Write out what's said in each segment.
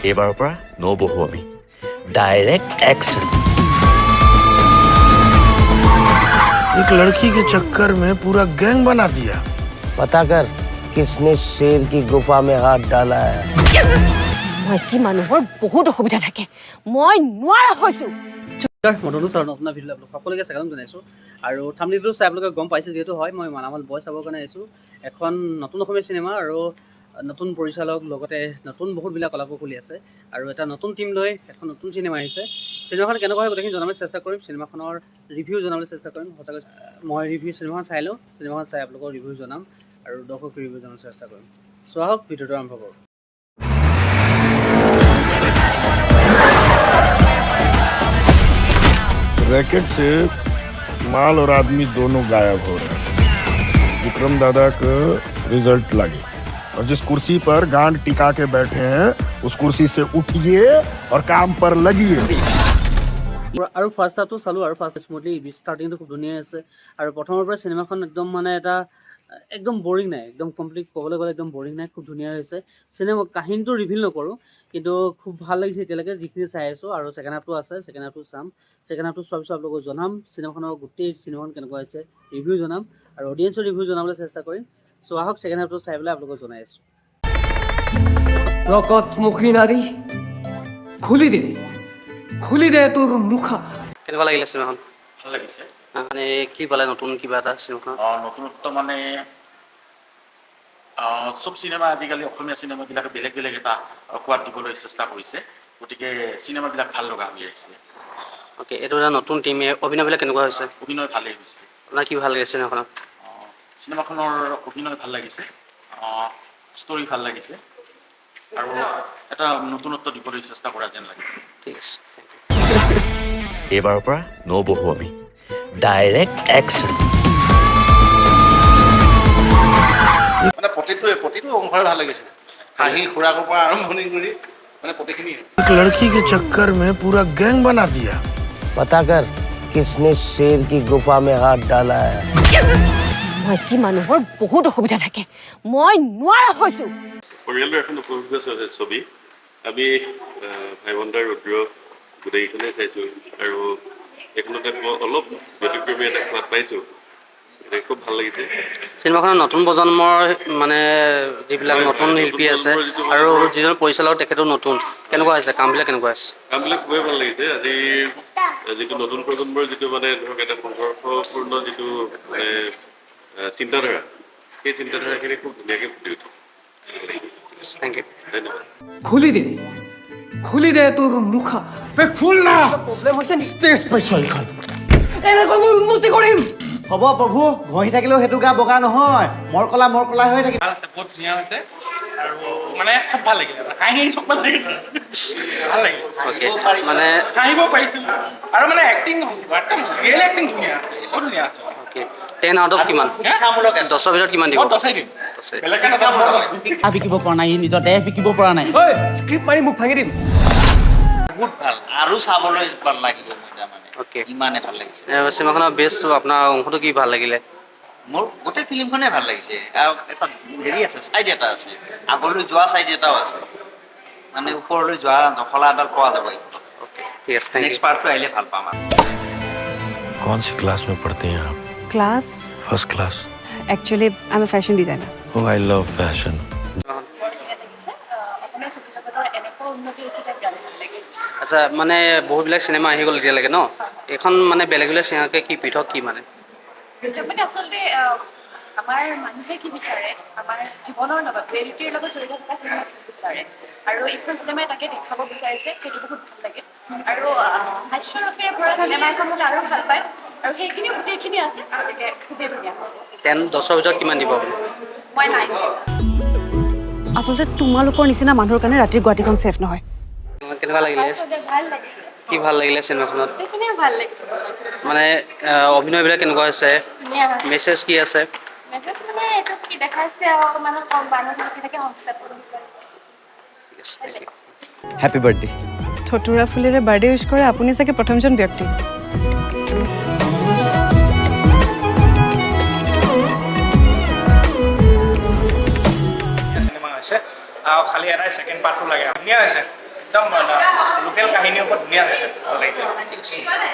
এইবাৰৰ পৰা নবহো আমি, ডাইৰেক্ট একশ্যন। एक लड़की के चक्कर में पूरा गैंग बना दिया। पता कर किसने शेर की गुफा में हाथ डाला है। মাইকী মানুহৰ বহুত অসুবিধা থাকে, মই নোৱাৰা হৈছো। নমস্কাৰ, মই ধনু ছাৰ, নতুন ভিডিঅ' আপোনালোক সকলোকে স্বাগতম জনাইছোঁ। আৰু থাম্বনেইলটো চাই আপোনালোকে গম পাইছে যিহেতু, হয়, মই মালামাল বয় চাবৰ কাৰণে আহিছোঁ। এখন নতুন অসমীয়া চিনেমা আৰু নতুন পৰিচালক, লগতে নতুন বহুতবিলাক কলা কুশলী আছে আৰু এটা নতুন টীম লৈ এখন নতুন চিনেমা আহিছে। চিনেমাখন কেনেকুৱা হয় গোটেইখিনি জনাবলৈ চেষ্টা কৰিম, চিনেমাখনৰ ৰিভিউ জনাবলৈ চেষ্টা কৰিম। সঁচাকৈ মই ৰিভিউ চিনেমাখন চাই লওঁ, চিনেমাখন চাই আপোনালোকৰ ৰিভিউ জনাম আৰু দৰ্শক ৰিভিউ জনাবলৈ চেষ্টা কৰিম। চ' আহক, ভিডিঅ'টো আৰম্ভ কৰোঁ। रैकेट से माल और आदमी दोनों गायब हो रहे हैं। विक्रम दादा का रिजल्ट लगे और जिस कुर्सी पर गांड टिका के बैठे हैं, उस कुर्सी से उठिए और काम पर लगिए। আৰু ফাৰ্ষ্ট হাফটো চালোঁ আৰু ফাৰ্ষ্ট স্মুথলি ষ্টাৰ্টিংটো খুব ধুনীয়া আছে আৰু প্ৰথমৰ পৰা চিনেমাখন একদম মানে এটা একদম বৰিং নাই, একদম কমপ্লিট ক'বলৈ গ'লে একদম বৰিং নাই, খুব ধুনীয়া হৈছে চিনেমা। কাহিনীটো ৰিভিল নকৰোঁ, কিন্তু খুব ভাল লাগিছে এতিয়ালৈকে যিখিনি চাই আছোঁ। আৰু ছেকেণ্ড হাফটো আছে, ছেকেণ্ড হাফটো চাম। ছেকেণ্ড হাফটো চোৱাৰ পিছত আপোনালোকক জনাম চিনেমাখনৰ গোটেই চিনেমাখন কেনেকুৱা হৈছে, ৰিভিউ জনাম আৰু অডিয়েঞ্চৰ ৰিভিউ জনাবলৈ চেষ্টা কৰিম। চ' আহক, ছেকেণ্ড হাফটো চাই পেলাই আপোনালোকক জনাই আছোঁ। প্ৰকটমুখী নাৰী, খুলি দে, খুলি দে তোৰ মুখা। কেনেকুৱা লাগিলে চিনেমাখন? ভাল লাগিছে। মানে কি পালে নতুন কিবা এটা চিনেমাখনত? নতুনত্ব মানে চব চিনেমা, আজিকালি অসমীয়া চিনেমাবিলাকে বেলেগ বেলেগ এটা সোৱাদ দিবলৈ চেষ্টা কৰিছে। গতিকে চিনেমাবিলাক ভাল লগা হৈ আহিছে। অ'কে, এইটো এটা নতুন টীম, অভিনয়বিলাক কেনেকুৱা হৈছে? অভিনয় ভালেই হৈছে। আপোনাৰ কি ভাল লাগিছে চিনেমাখনত? চিনেমাখনৰ অভিনয় ভাল লাগিছে, ষ্টৰি ভাল লাগিছে আৰু এটা নতুনত্ব দিবলৈ চেষ্টা কৰা যেন লাগিছে। ঠিক আছে। এইবাৰৰ পৰা নবহো আমি, ডাইৰেক্ট একশ্যন। মানে প্ৰতিটো অংশৰে ভাল লাগিছে। হাঁহি খুৰাকৰ পৰা আৰম্ভণি কৰি মানে প্ৰতিখিনি। एक लड़की के चक्कर में पूरा गैंग बना दिया। पता कर किसने शेर की गुफा में हाथ डाला है। মাইকী মানুহৰ বহুত অসুবিধা থাকে, মই নোৱাৰা হৈছো। পৰিয়ালৰ এখন উপভোগ্য ছবি। আমি ভাই বন্ধাৰ ৰুদ্ৰ গোটেইকেইখনেই চাইছোঁ আৰু এইখনতে মই অলপ ব্যতিক্ৰমী এটা সোৱাদ পাইছোঁ। গতিকে খুব ভাল লাগিছে। চিনেমাখনত নতুন প্ৰজন্মৰ মানে যিবিলাক নতুন হয়, শিল্পী নতুন আছে প্ৰজন্মৰ যিটো আৰু যিজন পৰিচালক, তেখেতো নতুন। কেনেকুৱা হৈছে কামবিলাক, কেনেকুৱা হৈছে? কামবিলাক খুবেই ভাল লাগিছে। আজি যিটো নতুন প্ৰজন্মৰ যিটো মানে ধৰক এটা সংঘৰ্ষপূৰ্ণ যিটো মানে চিন্তাধাৰা, সেই চিন্তাধাৰাখিনি খুব ধুনীয়াকৈ ফুটি উঠিছে। Thank you. ধন্যবাদ। খুলি দে, খুলি দে তোৰ মুখা। খুল না। প্ৰব্লেম হৈছে নেকি? ষ্টেজ পাইছো এইখন। এনেকৈ মই উন্নতি কৰিম। হ'ব প্ৰভু, ঘঁহি থাকিলেও সেইটো গা বগা নহয়, মৰকলা মৰকলা হৈ থাকিব। ভাল আছে, বহুত ধুনীয়া হৈছে আৰু মানে চব ভাল লাগিলে, হাঁহি চব ভাল লাগিছে, ভাল লাগিলে। অ'কে, মানে হাঁহিব পাৰিছোঁ আৰু মানে এক্টিং একদম ৰিয়েল এক্টিং ধুনীয়া আছে, বহুত ধুনীয়া আছে। অ'কে, 10 আউট অফ কিমান? 10ৰ ভিতৰত কিমান দিব? মই 10েই দিম। 10েই। বেলেগকে নাযাওঁ। বিকিব পৰা নাই, ই নিজৰ দেহ বিকিব পৰা নাই। ঐ, স্ক্ৰিপ্ট মাৰি মুখ ভাঙি দিম। বহুত ভাল আৰু চাবলৈ ভাল লাগিব মই তাৰমানে। অ'কে। ইমানে ভাল লাগিছে। চিনেমাখনৰ বেষ্ট আপোনাৰ অংশটো কি ভাল লাগিলে? মোৰ গোটেই ফিল্মখনে ভাল লাগিছে আৰু এটা হেৰি আছে, চাইড এটা আছে, আগলৈ যোৱা চাইড এটাও আছে, মানে ওপৰলৈ যোৱা জখলা এডাল পোৱা যাব। অ'কে, ঠিক আছে, thank next U. পাৰ্টটো আহিলে ভাল পাম আৰু। कौन सी क्लास में पढ़ते हैं आप? Class? First class? Actually, I am a fashion designer. Oh, I love fashion. অসমীয়া ছবি জগতৰ এনেকুৱা উন্নতি দেখিলে বিৰাট ভাল লাগে। আচ্ছা, মানে বহুতবিলাক চিনেমা আহি গ'ল এতিয়ালৈকে ন, এইখন মানে বেলেগ বেলেগ চিনেমাতকৈ কি পৃথক, কি মানে? মানে আচলতে আমাৰ মানুহে কি বিচাৰে, আমাৰ জীৱনৰ লগত, ৰিয়েলিটিৰ লগত জড়িত থকা চিনেমা কি বিচাৰে আৰু এইখন চিনেমাই তাকে দেখাব বিচাৰিছে, সেইটো বহুত ভাল লাগে। আৰু হাস্যৰসেৰে ভৰা চিনেমা এখন হ'লে আৰু ভাল পায় আৰু সেইখিনিও গোটেইখিনি আছে, গতিকে খুবেই ধুনীয়া হৈছে। 10ৰ ভিতৰত কিমান দিব আপুনি? মই 9 দিম। আচলতে তোমালোকৰ নিচিনা মানুহৰ কাৰণে ৰাতিৰ গুৱাহাটীখন ছেফ নহয়। কেনেকুৱা লাগিলে? ভাল লাগিছে। কি ভাল লাগিলে চিনেমাখনত? গোটেইখিনিয়ে ভাল লাগিছে। মানে অভিনয়বিলাক কেনেকুৱা হৈছে? ধুনীয়া হৈছে। মেছেজ কি আছে? মেছেজ মানে এইটো কি দেখাইছে আৰু অকণমান কম মানুহ কেনেকৈ সংস্থাপন দিব লাগে। ঠিক আছে, thank U. Happy birthday. ধতুৰা ফুলেৰে বাৰ্থডে উইচ কৰে আপুনি চাগে প্ৰথমজন ব্যক্তি। চিনেমা হৈছে আৰু খালি এটাই ছেকেণ্ড পাৰ্টটো লাগে। ধুনীয়া হৈছে। একদম লোকেল কাহিনীৰ ওপৰত ধুনীয়া হৈছে, ভাল লাগিছে।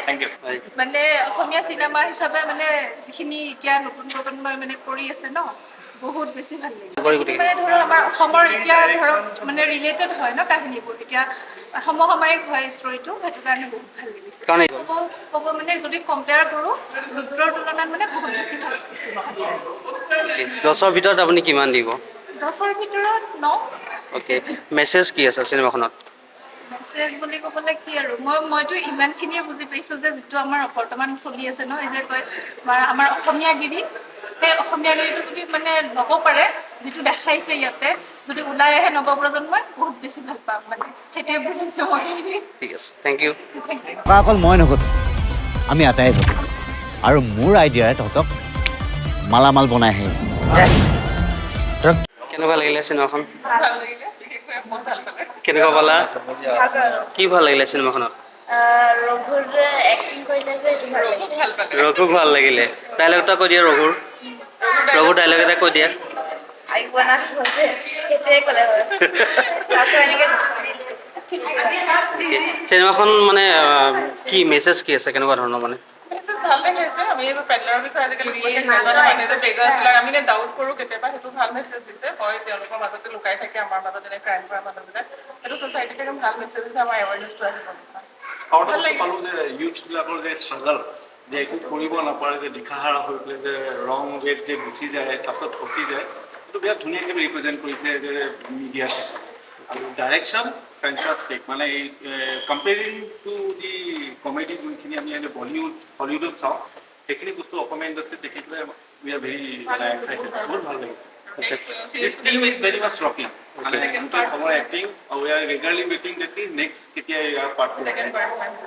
Thank you. মানে অসমীয়া চিনেমা হিচাপে মানে যিখিনি এতিয়া নতুন প্ৰজন্মই মানে কৰি আছে ন, বহুত বেছি ভাল লাগিছে। মানে ধৰক আমাৰ অসমৰ এতিয়া ধৰক মানে ৰিলেটেড হয় ন কাহিনীবোৰ, এতিয়া সমসাময়িক হয় ষ্টৰিটো, সেইটো কাৰণে বহুত ভাল লাগিছে। ক'ব মানে যদি কম্পেয়াৰ কৰোঁ ৰুদ্ৰৰ তুলনাত মানে বহুত বেছি ভাল লাগিছে। 10ৰ ভিতৰত আপুনি কিমান দিব? 10ৰ ভিতৰত 9। অ'কে, মেছেজ কি আছে চিনেমাখনত? মেছেজ বুলি ক'বলৈ কি আৰু, মইতো ইমানখিনিয়ে বুজি পাইছোঁ যে যিটো আমাৰ বৰ্তমান চলি আছে ন, এই যে কয় আমাৰ অসমীয়াগিৰি, সেই অসমীয়াগিৰিটো যদি মানে ল'ব পাৰে, যিটো দেখাইছে ইয়াতে, যদি ওলাই আহে নৱপ্ৰজন্মই, বহুত বেছি ভাল পাম, মানে সেইটোৱে বুজিছোঁ মই। ঠিক আছে, thank U. Thank U. অকল মই নঘটো, আমি আটাই ঘটো। আৰু মোৰ আইডিয়াৰে তহঁতক মালামাল বনাই আহিম। কেনেকুৱা লাগিলে চিনেমাখন? কেনেকুৱা পালা? কি ভাল লাগিলে চিনেমাখনত? ৰঘুক ভাল লাগিলে। ডাইলগ এটা কৈ দিয়া, ৰঘুৰ ডাইলগ এটা কৈ দিয়া। চিনেমাখন মানে কি মেছেজ কি আছে, কেনেকুৱা ধৰণৰ মানে? ভাল দেখাইছে। আমি এইবোৰ পেডলাৰৰ বিষয়ে আজিকালি আমি ডাউট কৰোঁ কেতিয়াবা, সেইটো ভাল মেছেজ দিছে। হয়, তেওঁলোকৰ মাজতে লুকাই থাকে, আমাৰ মাজত এনে ক্ৰাইম কৰা মানুহবিলাক, সেইটো ছ'চাইটিত একদম ভাল মেছেজ দিছে, আমাৰ এৱাৰনেছটো আহিব। আৰু এটা বস্তু পালোঁ যে ইউথছবিলাকৰ যে ষ্ট্ৰাগল, যে একো কৰিব নাপাৰে, যে দিশাহাৰা হৈ পেলাই যে ৰং ৱেত যে গুচি যায়, তাৰপিছত ফচি যায়, সেইটো বিৰাট ধুনীয়াকৈ ৰিপ্ৰেজেণ্ট কৰিছে যে মিডিয়াত। আৰু ডাইৰেকশ্যন ফেণ্টাষ্টিক, মানে এই কম্পেয়াৰিং টু the comedy যোনখিনি আমি এনে বলিউড হলিউডত চাওঁ, সেইখিনি বস্তু অসমীয়া ইণ্ডাষ্ট্ৰীত দেখি পেলাই we are very excited, বহুত ভাল লাগিছে। This team is very much rocking. মানে গোটেই চবৰে acting, we are regularly waiting that next কেতিয়া ইয়াৰ পাৰ্ট।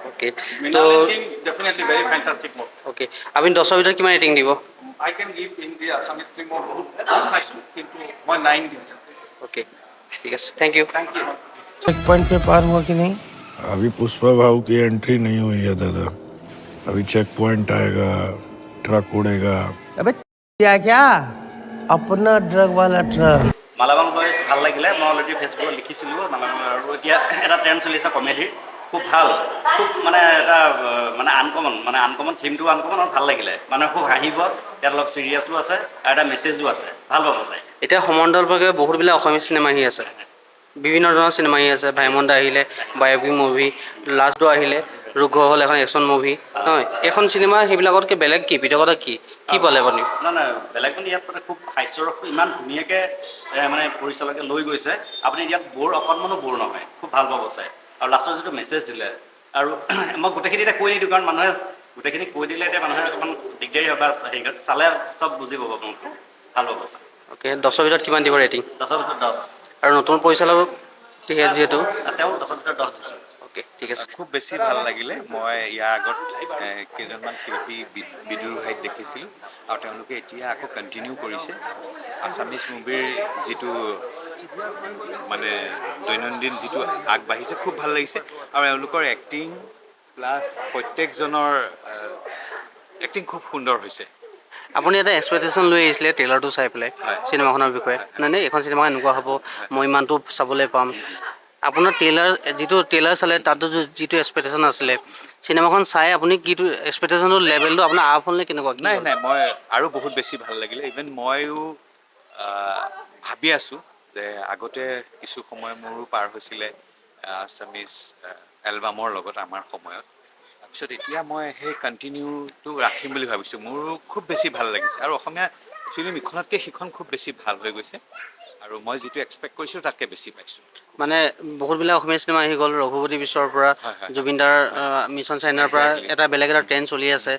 অ'কে, তো definitely very fantastic work. Okay, আপুনি 10ৰ ভিতৰত কিমান ৰেটিং দিব? I can give in the Assamese film মই বহুত কম পাইছোঁ, কিন্তু মই 9 দিছোঁ। অ'কে, ঠিক আছে, thank you. Thank you. Check point पे पार हुआ कि नहीं? अभी पुष्पा भाऊ की एंट्री नहीं हुई है दादा, अभी चेक पॉइंट आएगा, ट्रक उड़ेगा। अबे क्या क्या अपना ड्रग वाला ट्रक। মালামাল বইজ ভাল লাগিলে, মই অলৰেডি ফেচবুকত লিখিছিলোঁ। মালামাল আৰু এতিয়া এটা ট্ৰেণ্ড চলিছে কমেডিৰ, খুব ভাল, খুব মানে এটা মানে আনকমন, মানে আনকমন থিমটো আনকমন আৰু ভাল লাগিলে, মানে খুব হাঁহিব, ইয়াত অলপ চিৰিয়াছো আছে আৰু এটা মেছেজো আছে, ভাল পাব চাই। এতিয়া সমান্তৰালভাৱে বহুতবিলাক অসমীয়া চিনেমা আহি আছে, বিভিন্ন ধৰণৰ চিনেমা আহি আছে। ভাইমন্দা আহিলে বায়'পিক মুভি, লাষ্টটো আহিলে ৰুঘ হ'ল এখন একশ্যন মুভি নহয়। এইখন চিনেমা সেইবিলাকতকৈ বেলেগ কি, পৃথকতা কি কি পালে আপুনি? নাই নাই, বেলেগ মানে ইয়াত মানে খুব হাস্যৰসটো ইমান ধুনীয়াকৈ মানে পৰিচালকে লৈ গৈছে, আপুনি ইয়াত ব'ৰ অকণমানো ব'ৰ নহয়, খুব ভাল পাব চাই। আৰু লাষ্টৰ যিটো মেছেজ দিলে, আৰু মই গোটেইখিনি এতিয়া কৈ নিদিওঁ, কাৰণ মানুহে গোটেইখিনি কৈ দিলে এতিয়া মানুহে অকণমান দিগদাৰী হ'ব, হেৰি চালে চব বুজি পাব, আপোনালোকে ভাল পাব চাই। অ'কে, 10ৰ ভিতৰত কিমান দিব ৰেটিং? 10ৰ ভিতৰত 10। আৰু নতুন পৰিচালক যিহেতু তেওঁ 10ৰ ভিতৰত 10 দিছোঁ। অ'কে, ঠিক আছে। খুব বেছি ভাল লাগিলে। মই ইয়াৰ আগত কেইজনমান শিল্পী বিদুৰ ভাইত দেখিছিলোঁ আৰু তেওঁলোকে এতিয়া আকৌ কণ্টিনিউ কৰিছে। আছামিজ মুভিৰ যিটো মানে দৈনন্দিন যিটো আগবাঢ়িছে, খুব ভাল লাগিছে। আৰু এওঁলোকৰ এক্টিং প্লাছ প্ৰত্যেকজনৰ এক্টিং খুব সুন্দৰ হৈছে। আপুনি এটা এক্সপেক্টেশ্যন লৈ আহিছিলে ট্ৰেইলাৰটো চাই পেলাই চিনেমাখনৰ বিষয়ে, নাই এইখন চিনেমা এনেকুৱা হ'ব, মই ইমানটো চাবলৈ পাম। আপোনাৰ ট্ৰেইলাৰ যিটো ট্ৰেইলাৰ চালে তাতো যিটো এক্সপেক্টেশ্যন আছিলে, চিনেমাখন চাই আপুনি কিটো এক্সপেক্টেশ্যনৰ লেভেলটো আপোনাৰ আপ হ'লনে কেনেকুৱা? নাই নাই, মই আৰু বহুত বেছি ভাল লাগিলে। ইভেন ময়ো ভাবি আছোঁ যে আগতে কিছু সময় মোৰো পাৰ হৈছিলে আছামিজ এলবামৰ লগত আমাৰ সময়ত, তাৰপিছত এতিয়া মই সেই কণ্টিনিউটো ৰাখিম বুলি ভাবিছোঁ। মোৰো খুব বেছি ভাল লাগিছে আৰু অসমীয়া ফিল্ম ইখনতকৈ সিখন খুব বেছি ভাল হৈ গৈছে আৰু মই যিটো এক্সপেক্ট কৰিছিলোঁ তাতকৈ বেছি পাইছোঁ। মানে বহুতবিলাক অসমীয়া চিনেমা আহি গ'ল, ৰঘুপতি বিশ্বৰ পৰা, জুবিনদাৰ মিছন চাইনাৰ পৰা এটা বেলেগ এটা ট্ৰেণ্ড চলি আছে।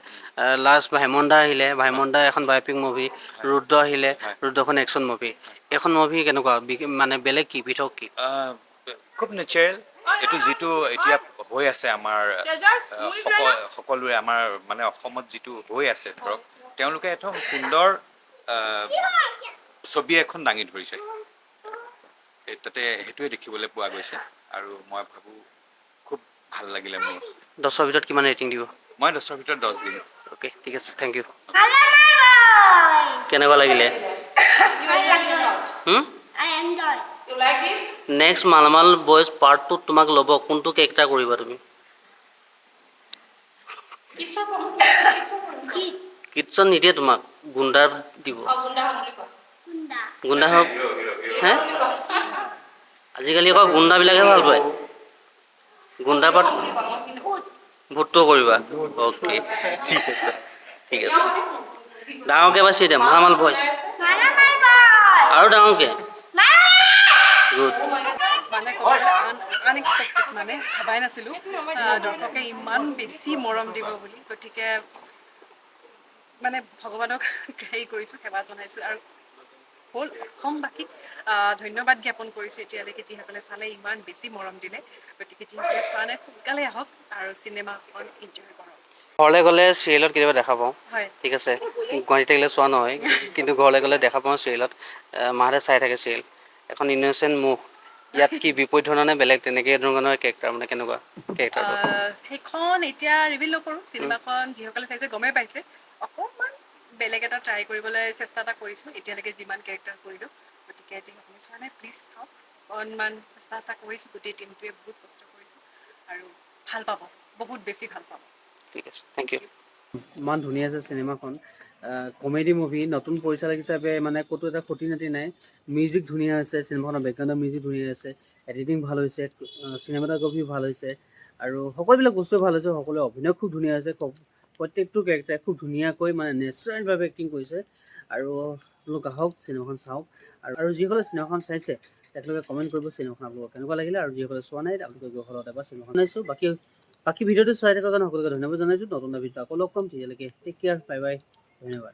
লাষ্ট ভাইমন্দা আহিলে, ভাইমন্দা এখন বায়'পিক মুভি, ৰুদ্ৰ আহিলে, ৰুদ্ৰখন একশ্যন মুভি। এইখন মুভি কেনেকুৱা, মানে বেলেগ কি, পৃথক কি? খুব নেচাৰেল, এইটো যিটো এতিয়া হৈ আছে আমাৰ সকলোৰে, আমাৰ মানে অসমত যিটো হৈ আছে ধৰক, তেওঁলোকে এটা সুন্দৰ ছবি এখন দাঙি ধৰিছে, তাতে সেইটোৱে দেখিবলৈ পোৱা গৈছে। আৰু মই ভাবোঁ খুব ভাল লাগিলে মোৰ। 10ৰ ভিতৰত কিমান ৰেটিং দিব? মই 10ৰ ভিতৰত 10 দিম। অ'কে, ঠিক আছে, thank U. কেনেকুৱা লাগিলে? You like it? Next মালামাল বইজ পাৰ্ট টুত তোমাক ল'ব, কোনটো কেৰেক্টাৰ কৰিবা তুমি? কিটছৰ কিটছৰ। কিটচন নিদিয়ে তোমাক, গুণ্ডাৰ দিব। অ, গুণ্ডা হ'ম বুলি কোৱা। গুণ্ডা হওক হে। আজিকালি আকৌ গুণ্ডাবিলাকহে ভাল পায়। গুণ্ডাৰ পাৰ্ট ভূতটো কৰিবা। অ'কে, ঠিক আছে, ঠিক আছে। ডাঙৰকৈ এবাৰ চিঞৰি দিয়া, মালামাল বইজ, আৰু ডাঙৰকৈ। গুড। মানে ক'বলৈ আনএক্সপেক্টেড, মানে ভবাই নাছিলোঁ দৰ্শকে ইমান বেছি মৰম দিব বুলি। গতিকে মানে ভগৱানক হেৰি কৰিছোঁ, সেৱা জনাইছোঁ আৰু হ'ল অসমবাসীক ধন্যবাদ জ্ঞাপন কৰিছোঁ এতিয়ালৈকে যিসকলে চালে, ইমান বেছি মৰম দিলে। গতিকে যিসকলে চোৱা নাই, সোনকালে আহক আৰু চিনেমাখন এনজয় কৰক। ঘৰলৈ গ'লে চিৰিয়েলত কেতিয়াবা দেখা পাওঁ। ঠিক আছে, গুৱাহাটী থাকিলে চোৱা নহয়, কিন্তু ঘৰলৈ গ'লে দেখা পাওঁ চিৰিয়েলত। মাহঁতে চাই থাকে চিৰিয়েল। এখন ইন'চেণ্ট মুখ, ইয়াত কি বিপৰীত ধৰণৰ নে বেলেগ তেনেকৈ ধৰণৰ কেৰেক্টাৰ, মানে কেনেকুৱা কেৰেক্টাৰটো? সেইখন এতিয়া ৰিভিল নকৰোঁ। চিনেমাখন যিসকলে চাইছে গমেই পাইছে। অকণমান বেলেগ এটা ট্ৰাই কৰিবলৈ চেষ্টা এটা কৰিছোঁ এতিয়ালৈকে যিমান কেৰেক্টাৰ কৰিলোঁ। গতিকে যিসকলে চোৱা নাই, প্লিজ চাওক। অকণমান চেষ্টা এটা কৰিছোঁ, গোটেই টীমটোৱে বহুত কষ্ট কৰিছোঁ আৰু ভাল পাব, বহুত বেছি ভাল পাব। ঠিক আছে, thank U. ইমান ধুনীয়া আছে চিনেমাখন, কমেডি মুভি। নতুন পৰিচালক হিচাপে মানে ক'তো এটা খুটি নাতি নাই। মিউজিক ধুনীয়া হৈছে চিনেমাখনৰ, বেকগ্ৰাউণ্ডৰ মিউজিক ধুনীয়া হৈছে, এডিটিং ভাল হৈছে, চিনেমাটোগ্ৰাফি ভাল হৈছে আৰু সকলোবিলাক বস্তুৱে ভাল হৈছে। সকলোৱে অভিনয় খুব ধুনীয়া হৈছে। প্ৰত্যেকটো কেৰেক্টাৰে খুব ধুনীয়াকৈ মানে নেচাৰেলভাৱে এক্টিং কৰিছে। আৰু আপোনালোক আহক, চিনেমাখন চাওক। আৰু যিসকলে চিনেমাখন চাইছে, তেখেতলোকে কমেণ্ট কৰিব চিনেমাখন আপোনালোকক কেনেকুৱা লাগিলে। আৰু যিসকলে চোৱা নাই, আপোনালোকে গৈ হলত এবাৰ চিনেমাখন চাইছোঁ। বাকী ভিডিঅ'টো চাই থকাৰ কাৰণে সকলোকে ধন্যবাদ জনাইছোঁ। নতুন এটা ভিডিঅ' আকৌ লগ পাম। তেতিয়ালৈকে টেক কেয়াৰ, বাই বাই, ধন্যবাদ।